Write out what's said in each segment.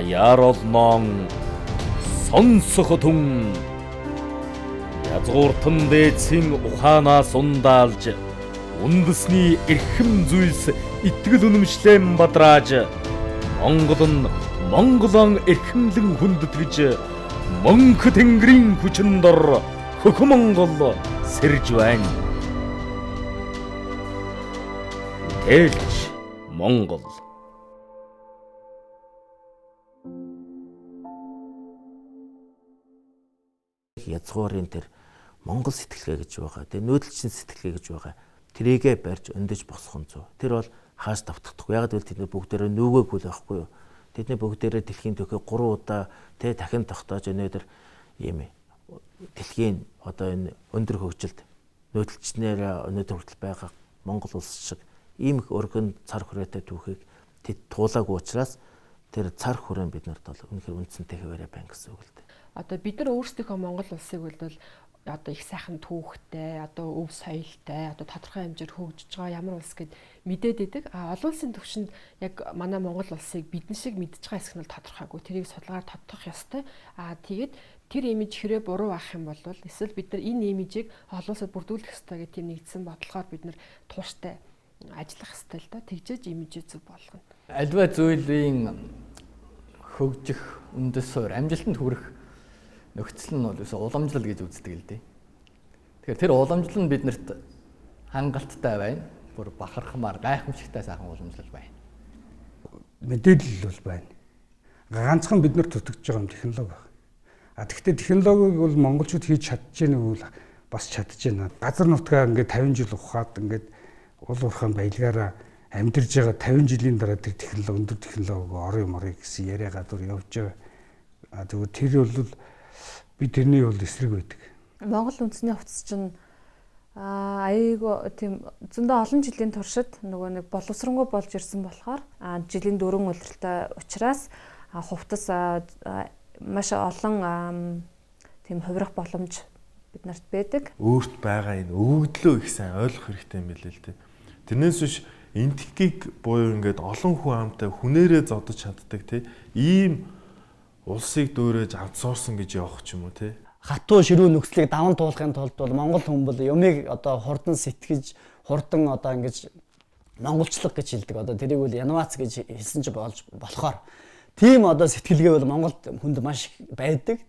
Даяар олноон сонсох түн язгууртан дээдсийн ухаанаас ундаалж үндэсний эрхэм зүйлс итгэл үнэмшлэн бадрааж Монгол нь Монголон эрхэмлэн хүндэтгэж мөнх тэнгэрийн хүчин дор хөхөн Монгол сэрж байна. Тэлж Монгол. Язгуурын тэр Монгол сэтгэлгээ гэж байгаа. Тэр нүүдэлчин сэтгэлгээ гэж байгаа. Тэрийгэ барьж өндөж босгох нь зөв. Тэр бол хааш давтахдаггүй. Яг л тэд нар бүгдээрээ нүгээгүй л байхгүй юу? Тэдний бүгдээрээ дэлхийн төхөө 3 удаа тэ дахин тогтоож өнөөдөр ийм дэлхийн одоо энэ өндөр хөгжилд нүүдэлчнээр өнөөдөр хүртэл байгаа Монгол улс шиг ийм их өргөн цар хүрээтэй түүхийг тэд туулаагүй учраас тэр цар хүрээ бид нарт бол үнэхээр үндсэнтэй хэвээрээ байна гэсэн үг л дээ. Одоо бид нар өөрсдийнхөө Монгол улсыг бол одоо их сайхан түүхтэй, одоо өв соёлтой, одоо тодорхой хэмжээр хөгжиж байгаа ямар улс гэд мэдээд идэг. А олон улсын төвшөнд яг манай Монгол улсыг бидэн шиг мэдж байгаа хэсэг нь бол тодорхойгүй. Тэрийг судалгаар тодтох ёстой. А тэгээд тэр имиж хэрэг буруу байх юм бол эсвэл бид нар энэ имижийг олон улсад бүрдүүлэх ёстой гэх тийм нэгдсэн бодлогоор бид нар тууштай ажиллах ёстой л доо. Тэгжээж имижээ зөв болгоно. Альва зүйлийн хөгжих үндэс суурь амжилтанд хүрэх нөхцөл нь бол уламжлал гэж үздэг л дээ. Тэгэхээр тэр уламжлал нь биднэрт хангалттай байна. Бүр бахархмаар гайхамшигтай сайхан уламжлал байна. Мэдээлэл бол байна. Ганцхан бид нар дутагдж байгаа юм технологи байна. А тэгвэл технологиг бол монголчууд хийж чадж гэнэ үү? Бас чадж байна. Газар нутгаа ингээд 50 жил ухаад ингээд уул уурхайн баялгаараа амьдарж байгаа 50 жилийн дараа тэр технологи өндөр технологи орё морё гэсэн яриа гадуур явж байгаа. А тэгвэл тэр бол би тэрний бол эсрэг байдаг. Монгол үндэсний хувцас чинь аяйгөө тийм зөндөө олон жилийн туршид нөгөө нэг боловсронгуй болж ирсэн болохоор жилийн 4 улиралтай учраас хувцас маш олон тийм хувирах боломж бид нарт байдаг. Өөрт байгаа энэ өгөгдлөө их сайн ойлгох хэрэгтэй юм билээ л дээ. Тэрнээс биш энтхгийг буюу ингээд олон хүн амтай хүнээрээ зодож чаддаг тий. Ийм улсыг дөөрэж аутсорсон гэж явах ч юм уу тий. Хатуу ширүү нөхцөлийг даван туулахын тулд бол монгол хүн бол юмыг одоо хурдан сэтгэж, хурдан одоо ингэж монголчлог гэж хэлдэг. Одоо тэрийг бол инновац гэж хэлсэн ч болж болохоор тийм одоо сэтгэлгээ бол Монголд хүнд маш их байдаг.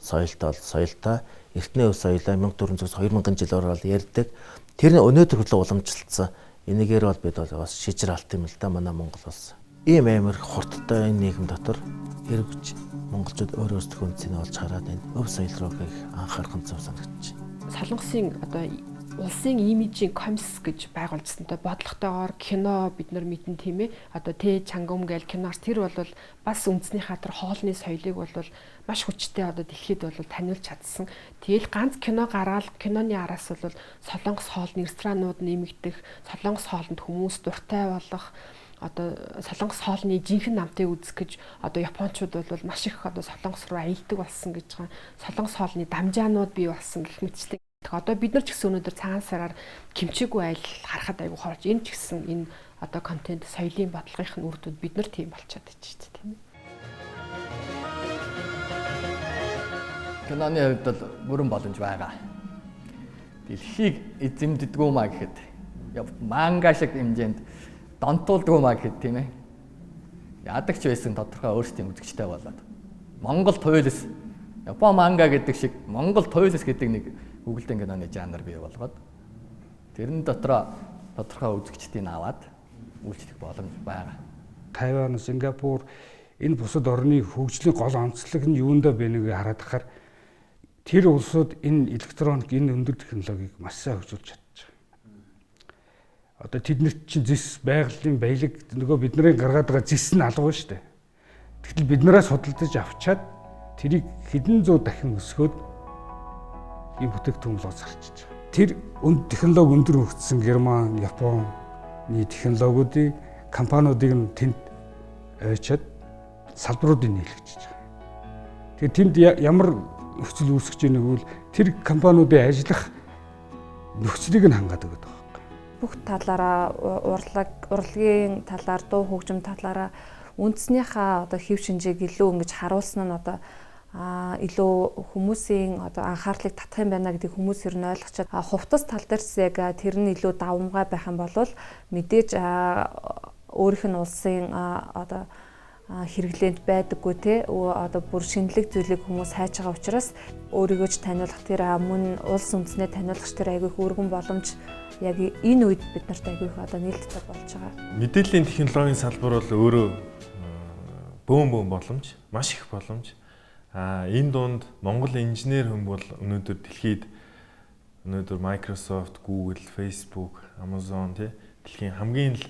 Соёлтой бол соёлтой, эртний өв соёлоо 1400-аас 2000 жил ороод ярьдаг. Тэр нь өнөөдөр хүртэл уламжлалцсан. Энийгээр бол бид бол бас шижир алт юм л да манай Монгол улс. Ийм амар хурдтай энэ нийгэм дотор эргэж монголчууд өөр өөрсдийнхөө үнцнийг олж хараад энэ өв соёл руу их анхаарах нь зөв санагдчих. Солонгосын одоо улсын имижийн комисс гэж байгуулжсантай бодлоготойгоор кино бид нар мэдэн тийм ээ. Одоо Тэ Чангум гээл киноос тэр бол бас үндснийхаа тэр хоолны соёлыг бол маш хүчтэй одоо дэлхийд бол таниулж чадсан. Тэгэл ганц кино гараал киноны араас бол солонгос хоолны ресторанууд нэмэгдэх, солонгос хоолнд хүмүүс дуртай болох, одоо солонгос хоолны жинхэнэ намтыг үзэх гэж одоо японочууд бол маш их одоо солонгос руу аялдаг болсон гэж байгаа. Солонгос хоолны дамжаанууд бий болсон гэх мэтчлэн. Одоо бид нар ч гэсэн өнөөдөр цагаан сараар кимчигүй айл харахад айгүй хорж энэ ч гэсэн энэ одоо контент соёлын бодлогын үр дүнд бид нар тийм болчиход байж шүү дээ тийм ээ. Киноны хувьд бол бүрэн боломж байгаа. Дэлхийг эзэмддэггүй маа гэхэд манга шиг хэмжээнд донтуулдгүй маа гэхэд тийм ээ. Яадаг ч байсан тодорхой өөрсдийн үзэгчтэй болоод Монгол туйлс, Япон манга гэдэг шиг Монгол туйлс гэдэг нэг өгөлдөн киноны жанр бий болгоод тэрэн дотроо тодорхой үзэгчдийг аваад үйлчлэх боломж байгаа. Тайван, Сингапур энэ бусад орны хөгжлийн гол онцлог нь юундаа бэ нэгэ хараад тахаар тэр улсууд энэ электроник, энэ өндөр технологиг маш сайн хөгжүүлж чадчих. Одоо тэднэрт чинь зэс байгалийн баялаг нөгөө бидний гаргаад байгаа зэс нь алга байна шүү дээ. Тэгтэл биднээс худалдаж авчаад тэрийг хэдэн зуун дахин өсгөөд ийм бүтээгдэхүүн болоод зарчиж байгаа. Тэр технологи өндөр хөгжсөн Герман, Японы технологиудыг компаниудыг нь тэнд ойчоод салбаруудыг нийлүүлж байгаа. Тэгэхээр тэнд ямар нөхцөл үүсгэж ийн гэвэл тэр компаниудын ажиллах нөхцөлийг нь хангаад өгöd байгаа байхгүй. Бүх талаараа урлагийн талаар, дуу хөгжим талаараа үндснийхээ одоо хэв шинжийг илүү ингэж харуулсан нь одоо илүү хүмүүсийн одоо анхаарлыг татах юм байна гэдгийг хүмүүс ер нь ойлгочоод хувцас тал дээрс яг тэр нь илүү давамгай байх юм бол мэдээж өөрийнх нь улсын одоо хэрэглээнд байдаггүй те одоо бүр шинэлэг зүйлийг хүмүүс хайж байгаа учраас өөрийгөө ч таниулах тэр мөн улс үндэснээ таниулах тэр айгүй их өргөн боломж яг энэ үед бид нарт айгүй их одоо нээлттэй болж байгаа. Мэдээллийн технологийн салбар бол өөрөө бөөн бөөн боломж, маш их боломж. Энэ дунд Монгол инженер хүн бол өнөөдөр дэлхийд өнөөдөр Microsoft, Google, Facebook, Amazon тий дэлхийн хамгийн л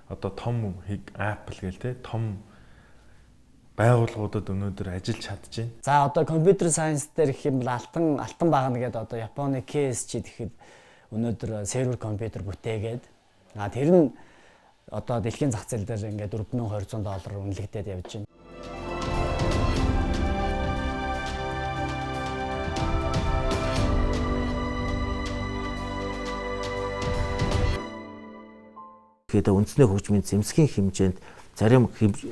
одоо том Apple гээл тий том байгууллагуудад өнөөдөр ажиллаж чадж байна. За одоо компьютер сайенс дээр гэх юм бол алтан багна гэдэг одоо Японы KSG гэхэд өнөөдөр сервер компьютер бүтээгээд тэр нь одоо дэлхийн зах зээл дээр ингээд $4200 үнэлэгдээд явж байна. Тэгэхээр үндэсний хөгжмийн зэмсгийн хэмжээнд зарим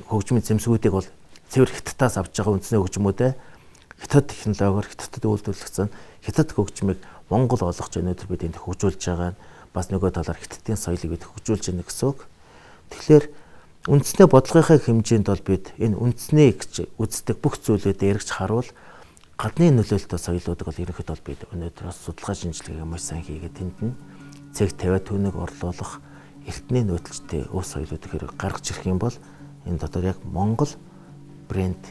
хөгжмийн зэмсгүүдийг бол цэвэр хятадаас авч байгаа үндэсний хөгжмүүдээ хятад технологиор хятадд үйлдвэрлэгдсэн хятад хөгжмийг Монгол олгож өнөөдөр бид энд хөгжүүлж байгаа нь бас нөгөө талаар хятадын соёлыг бид хөгжүүлж байна гэсэн үг. Тэгэхээр үндэсний бодлогынхаа хэмжээнд бол бид энэ үндэсний гэж үздэг бүх зүйлүүдээ эргэж харуул гадны нөлөөлөлтөй соёлуудыг бол ерөнхийдөө бол бид өнөөдөр бас судалгаа шинжилгээг маш сайн хийгээд тэнд нь цэг тавиад түүнийг орлуулах эртний нөөцлөлттэй өв соёлуудыг хэрэг гаргаж ирэх юм бол энэ дотор яг Монгол брэнд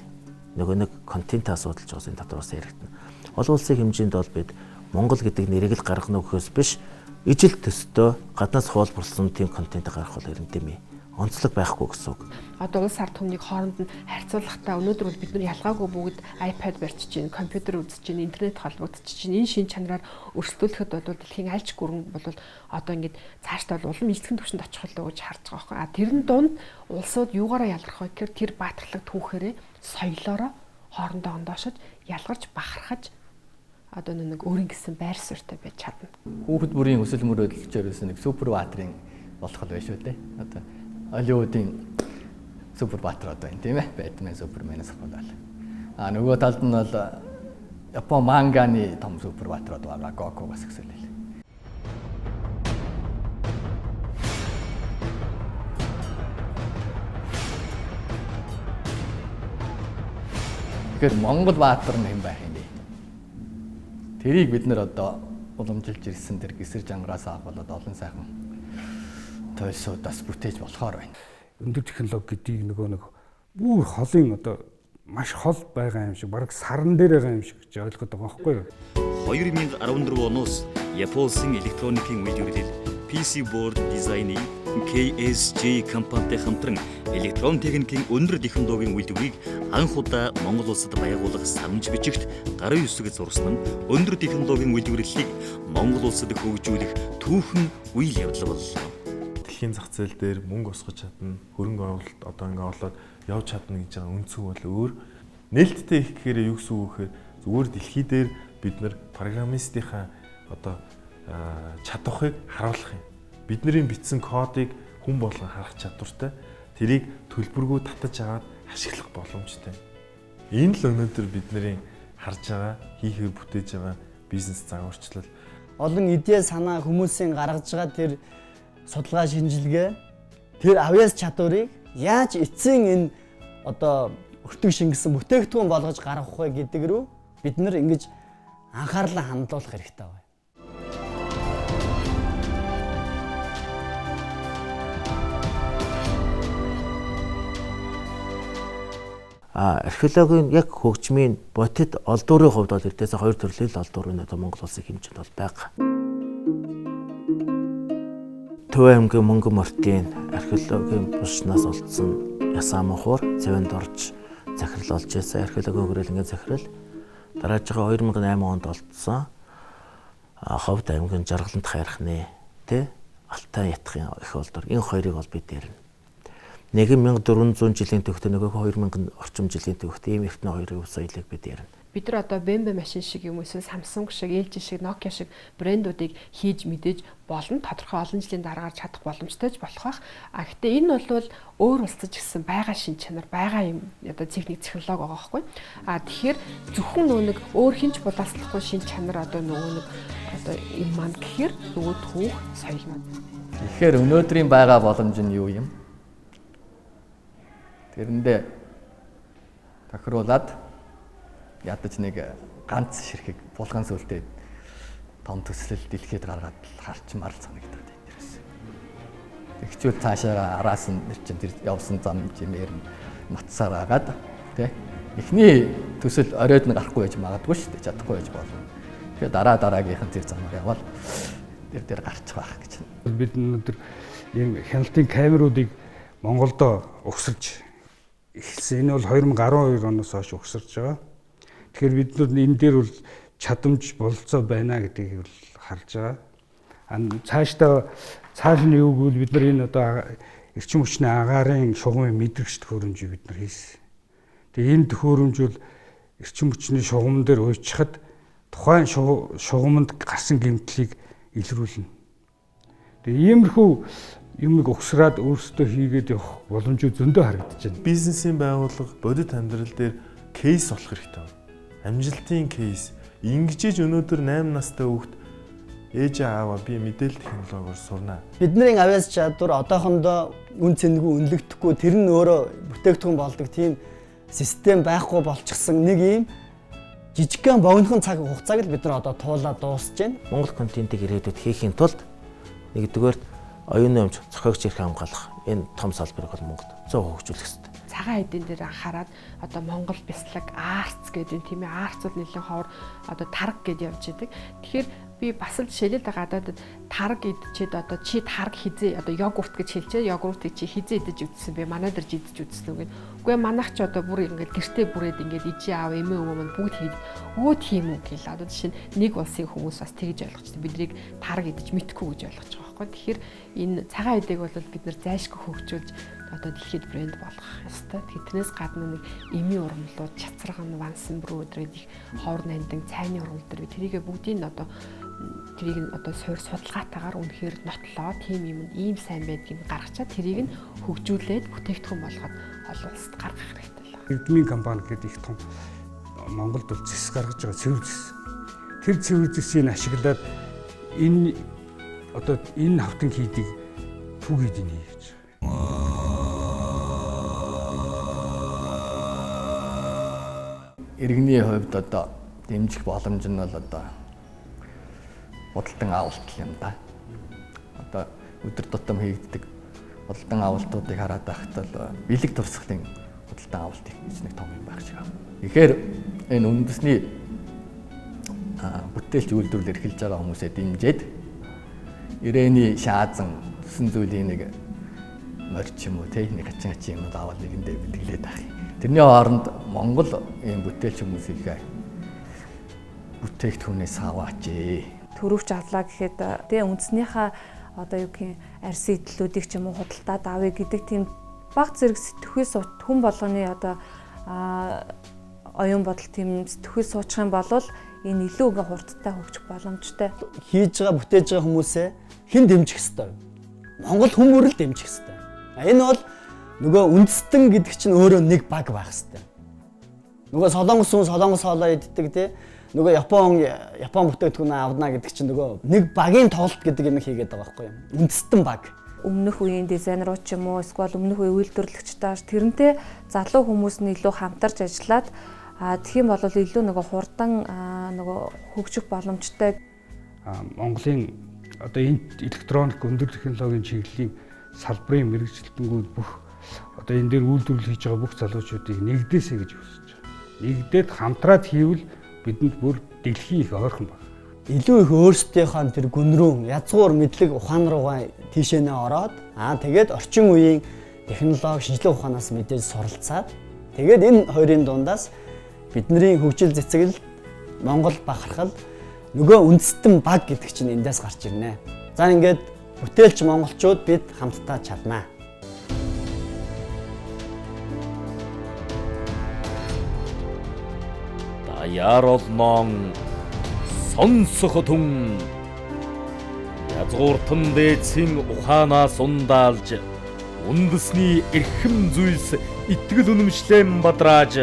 нөгөө нэг контент асуудал ч бас энэ дотор бас яригдана. Олон улсын хэмжээнд бол бид Монгол гэдэг нэрийг л гаргана гэхээс биш ижил төстөө гаднаас хуулбарласан тийм контент гаргах бол ерөнхийдөө юм. Онцлог байхгүй гэсэн үг. Одоо улс ард түмнийг хооронд нь харьцуулахдаа өнөөдөр бол бид нар ялгаагүй бүгд iPad барьж чинь, компьютер үзэж чинь, интернет холбогдож чинь энэ шин чанараар өрсөлдөөхөд бол дэлхийн аль ч гүрэн бол одоо ингээд цаашдаа бол улам илтгэн түвшинд очих болов гэж харж байгаа байхгүй. А тэрэн дунд улсууд юугаараа ялгарх вэ гэхээр тэр баатарлаг түүхээрээ соёлоороо хоорондоо ондоошож ялгарч бахархаж одоо нэг өөрийн гэсэн байр суурьтай байж чадна. Хүүхэд бүрийн өсөл мөрөөдөлчөөр байсан нэг супер баатрын болох л байж шүү дээ. Одоо Холливуудын супер баатрууд байна тийм ээ. Бэтмен, Суперменээс ахуулаад. Нөгөө талд нь бол Япон манганы том супер баатрууд байгаа. Гокугаас гэсэлээ. Тэгэхээр Монгол баатар нь хэн байх юм бэ? Тэрийг бид нэр одоо уламжилж ирсэн тэр гисэр жанграас ахуулаад олон сайхан туйлсуудаас бүтээж болохоор байна. Өндөр технологи гэдгийг нөгөө нэг бүр холын одоо маш хол байгаа юм шиг, бараг саран дээр байгаа юм шиг гэж ойлгоод байгаа байхгүй юу? 2014 оноос Японын электроникийн үйлдвэрлэл PC board дизайны KSJ компанитай хамтран электрон техникийн өндөр технологийн үйлдвэрийг анх удаа Монгол улсад байгуулах санамж бичигт гарын үсэг зурсан нь өндөр технологийн үйлдвэрлэлийг Монгол улсад хөгжүүлэх түүхэн үйл явдал боллоо. Дэлхийн зах зээл дээр мөнгө босгож чадна, хөрөнгө оруулалт одоо ингээ олоод явж чадна гэж байгаа үнцэг бол өөр. Нээлттэй их гэхээр юу гэсэн үг вэ гэхээр зүгээр дэлхий дээр бид нар программистийнхаа одоо чадварыг харуулах юм. Бидний бичсэн кодыг хүн болгон харах чадвартай. Тэрийг төлбөргүй татаж аваад ашиглах боломжтой. Энэ л өнөөдөр бидний харж байгаа, хийхээр бүтээж байгаа бизнес загварчлал. Олон идея санаа хүмүүсийн гаргаж байгаа тэр судалгаа шинжилгээ, тэр авьяас чадварыг яаж эцсийн энэ одоо өртөг шингэсэн бүтээгдэхүүн болгож гаргах вэ гэдэг рүү бид нар ингэж анхаарлаа хандуулах хэрэгтэй байна. Археологийн яг хөгжмийн бодит олдуурын хувьд бол эрдээс хоёр төрлийн олдуур нь одоо Монгол улсын хэмжээнд бол байгаа. Төв аймгийн Мөнгөн мөртийн археологийн булшнаас олдсон ясааман хуур цэвэнд орж захирал олж байсан археологийн хүрээлэнгийн захирал дараажгаа 2008 онд олдсон Ховд аймгийн Жаргалант хайрхны тэ Алтай ятгын их олдуур энэ хоёрыг бол бид ярина. Нэг нь 1400 жилийн төвхтөө, нөгөө 2000 орчим жилийн төвхтөө ийм эртний хоёрын өв соёлыг бид ярина. Бид нар одоо BMW машин шиг юм эсвэл Samsung шиг, LG шиг, Nokia шиг брэндүүдийг хийж мэдээж болно. Тодорхой олон жилийн дараагаар чадах боломжтой ч болох байх. А гэтээ энэ бол өөр улсад ч гэсэн байгаа шин чанар, байгаа юм одоо техник технологи байгаа байхгүй. А тэгэхээр зөвхөн нөгөө нэг өөр хинч булааслахгүй шин чанар одоо нөгөө нэг одоо юм маань гэхээр нөгөө түүх соёл маань. Тэгэхээр өнөөдрийн байгаа боломж нь юу юм? Тэрэндээ тохируулаад ядаж нэг ганц ширхэг булган сүлдээ том төслөл дэлхийд гаргаад харчмаар л санагдаад байна тэрээс. Тэгчүүл цаашаа араас нь чинь тэр явсан зам жимээр нь матсаар агаад тий. Эхний төсөл оройд нь гарахгүй байж магадгүй шүү дээ. Чадахгүй байж болно. Тэгэхээр дараа дараагийнх нь тэр замаар явбал тэр дээр гарчих байх гэж. Бид өнөөдөр ийм хяналтын камеруудыг Монголдо угсарч эхэлсэн. Энэ бол 2012 оноос хойш угсарч байгаа. Тэгэхээр бид нар энэ дээр бол чадамж бололцоо байна гэдгийг бол харж байгаа. Цаашдаа цааш нь юу гэвэл бид нар энэ одоо эрчим хүчний агаарын шугамын мэдрэгч төхөөрөмжийг бид нар хийсэн. Тэгээ энэ төхөөрөмж бол эрчим хүчний шугам дээр уйчхад тухайн шугамд гарсан гэмтлийг илрүүлнэ. Тэгээ иймэрхүү юмыг угсраад өөрсдөө хийгээд явах боломжууд зөндөө харагдаж байна. Бизнесийн байгууллага бодит амьдрал дээр кейс болох хэрэгтэй байна. Амжилтын кейс. Ингэжээж өнөөдөр 8 настай хүүхэд ээж ааваа би мэдээлэл технологиор сурнаа. Бидний авиас чадвар одоохондоо үн цэнгүй үнэлэгдэхгүй, тэр нь өөрөө бүтээгдэхүүн болдог тийм систем байхгүй болчихсон нэг юм жижигхэн богинохон цаг хугацааг л бид нар одоо туулаад дуусж байна. Монгол контентийг ирээдүйд хийхийн тулд нэгдүгээр оюуны өмч зохиогч эрх хамгаалах энэ том салбарыг бол Монголд 100% хөгжүүлэх хэрэгтэй. Цагаан эдэн дээр анхаарад одоо Монгол бяцлаг арц гэдэг тийм ээ, арц бол нэлээд ховор одоо тарг гэдээ явж идэг. Тэгэхээр би бас л жишээлэл гадаадад тарг идчихэд одоо чи тарг хизээ одоо йогурт гэж хэлжээ. Йогуртыг чи хизээ идэж үзсэн бэ? Манай дээр идэж үзсэн үү гэд. Үгүй манайх ч одоо бүр ингээд гэртээ бүрээд ингээд ижи аав эмээ өвөө мань бүгд хийд. Өө тийм үү гэл. Одоо жишээ нь нэг улсын хүмүүс бас тэгж ойлгочихсон. Биднийг тарг идэж мэдхгүй гэж ойлгож байгаа байхгүй. Тэгэхээр энэ цагаан эдийг бол бид нар зайлшгүй хөгжүүлж одоо дэлхийд брэнд болгох ёстой. Тэднээс гадна нэг эмийн урмлууд, чацраган, вансан бүрүү өдрөөд их ховор нандин цайны урмал төр би тэрийгэ бүгдийг нь одоо тэрийг нь одоо суурь судалгаатайгаар үнэхээр нотлоо тийм юм ийм сайн байдгийг гаргачаад тэрийг нь хөгжүүлээд бүтээгдэхүүн болгоод олон улсад гаргах хэрэгтэй л байна. Эрдмийн компани гэдэг их том Монголд бол зэс гаргаж байгаа цэвэр зэс. Тэр цэвэр зэсийг ашиглаад энэ одоо энэ хавтан хийдийг түг хийдийг хийж байгаа. Иргэний хувьд одоо дэмжих боломж нь бол одоо худалдан авалт юм да. Одоо өдөр тутам хийгддэг худалдан авалтуудыг хараад байхад бол бэлэг турсгалын худалдан авалт гэж нэг том юм байх шиг байна. Тэгэхээр энэ үндэсний бүтээлч үйлдвэрлэл эрхэлж байгаа хүмүүсээ дэмжиж ирээний шаазан төсөн зүйлийн нэг морь ч юм уу те нэг хачин хачин юмуд аваад нэгэндээ бэлгэлээд байх юм. Тэрний хооронд Монгол ийм бүтээлч хүмүүсийнхээ бүтээгдэхүүнээс аваач ээ. Төрөвч авлаа гэхэд тэ үндснийхээ одоо юу гэх юм арьсан идлүүдийг ч юм уу худалдаад авъя гэдэг тийм баг зэрэг сэтгхүй хүн болгоны одоо оюун бодол тийм сэтгхүй суучих юм бол энэ илүү ингээ хурдтай хөгжих боломжтой. Хийж байгаа бүтээж байгаа хүмүүсээ хэн дэмжих ёстой вэ? Монгол хүмүүр л дэмжих ёстой. Энэ бол нөгөө үндэстэн гэдэг чинь өөрөө нэг баг байх ёстой. Нөгөө солонгос хүн солонгос хоолоо иддэг тий. Нөгөө Япон бүтээгдэхүүн авна гэдэг чинь нөгөө нэг багийн тоглолт гэдэг юм хийгээд байгаа байхгүй юу? Үндэстэн баг. Өмнөх үеийн дизайнерууд ч юм уу эсвэл өмнөх үеийн үйлдвэрлэгчдээр тэрнтэй залуу хүмүүс нь илүү хамтарч ажиллаад тэгэх юм бол илүү нөгөө хурдан нөгөө хөгжих боломжтой. Монголын одоо энэ электроник өндөр технологийн чиглэлийн салбарын мэргэжилтэнгүүд бүх одоо энэ дээр үйлдвэрлэл хийж байгаа бүх залуучуудыг нэгдээсэй гэж хүсэж байгаа. Нэгдээд хамтраад хийвэл бидэнд бүр дэлхийн их ойрхон байна. Илүү их өөрсдийнхөө тэр гүн рүү язгуур мэдлэг ухаан руугаа тийшээ нэ ороод тэгээд орчин үеийн технологи шинжлэх ухаанаас мэдээж суралцаад тэгээд энэ хоёрын дундаас бидний хөгжил цэцгэл Монгол бахархал нөгөө үндэстэн баг гэдэг чинь эндээс гарч ирнэ. За ингээд бүтээлч монголчууд бид хамтдаа чаднаа. Аяар олноон сонсох түн язгууртан дээдсийн ухаанаас ундаалж үндэсний эрхэм зүйлс итгэл үнэмшлэн бадрааж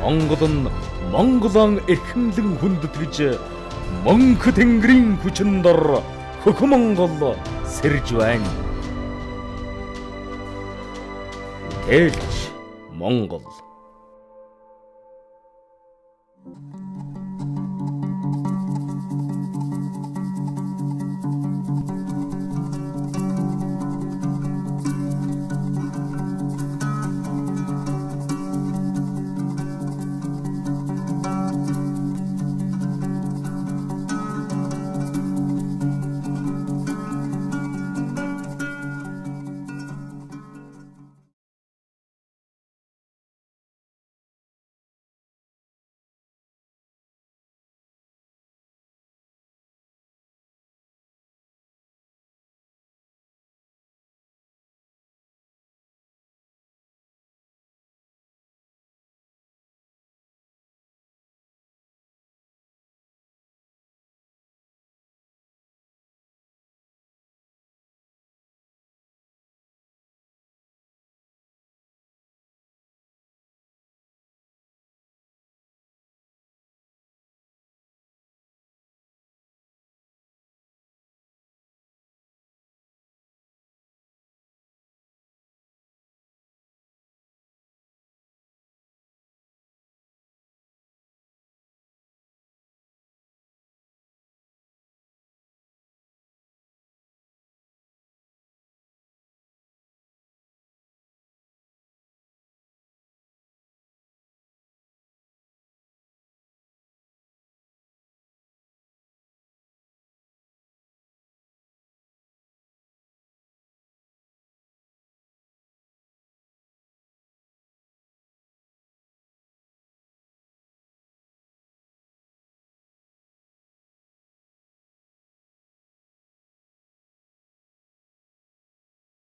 Монгол нь Монголон эрхэмлэн хүндэтгэж мөнх тэнгэрийн хүчин дор хөх Монгол сэрж байна. Тэлж Монгол.